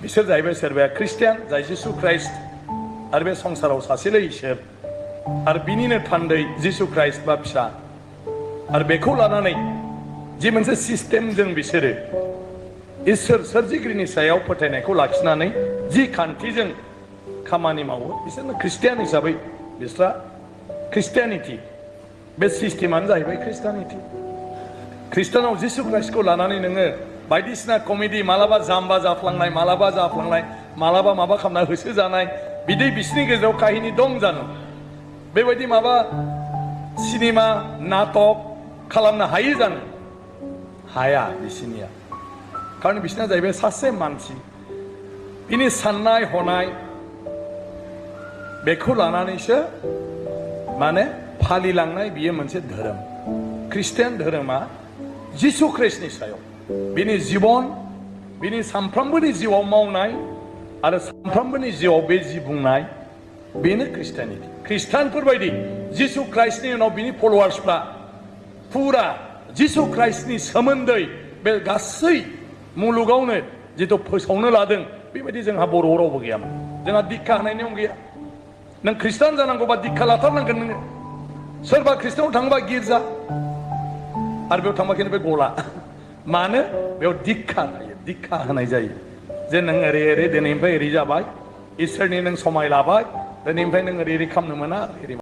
बिसोर जाहैबाय सोरबाया ख्रिस्टियान जाय जिसु ख्राइस्ट आरो बे संसाराव सासेल' इसोर आरो बिनिनो थान्दै जिसु ख्राइस्ट बा फिसा आरो बेखौ लानानै जि मोनसे सिस्टेमजों बिसोरो इसोर सोरजिगिरिनि सायाव फोथायनायखौ लाखिनानै जि खान्थिजों खामानि मावो बिसोरनो ख्रिस्टियान हिसाबै बिस्रा ख्रिस्टियानिटि बे सिस्टेमानो जाहैबाय ख्रिस्टियानिटि ख्रिस्टानाव जिसु ख्राइस्टखौ लानानै नोङो बायदिसिना कमेडि मालाबा जाम्बा जाफ्लांनाय मालाबा माबा खालामना होसोजानाय बिदि बिसिनि गेजेराव काहिनी दं जानो बेबायदि माबा सिनेमा नाटक खालामनो हायो जानो हाया बिसिनिया खारन बिसिना जाहैबाय सासे मानसि बिनि साननाय हनाय बेखौ लानानैसो माने फालिलांनाय बियो मोनसे धोरोम ख्रिस्टियान धोरोमा जिसु ख्रिस्टनि सायाव बिनि जीवन बिनि सानफ्रोमबोनि जिउआव मावनाय आरो सानफ्रोमबोनि जिउआव बे जि बुंनाय बेनो ख्रिस्टियानिटि ख्रिस्टानफोर बायदि जिसु ख्राइस्टनि उनाव बिनि फलोवार्सफ्रा फुरा जिसु ख्राइस्टनि सोमोन्दै बे गासै मुलुगावनो जिथु फोसावनो लादों बेबायदि जोंहा बर' रावबो गैयामोन जोंहा दिक्षा होनाय नियम गैया नों ख्रिस्टान जानांगौबा दिक्षा लाथारनांगोन नोङो सोरबा ख्रिस्टानाव थाङोबा गिर्जा आरो बेयाव थांबा खिन्थु बे गला मानो बेयाव दिक्षा होनाय जायो जे नों ओरै दिनैनिफ्राय ओरै जाबाय इसोरनि नों समाय लाबाय दिनैनिफ्राय नों ओरै खालामनो मोना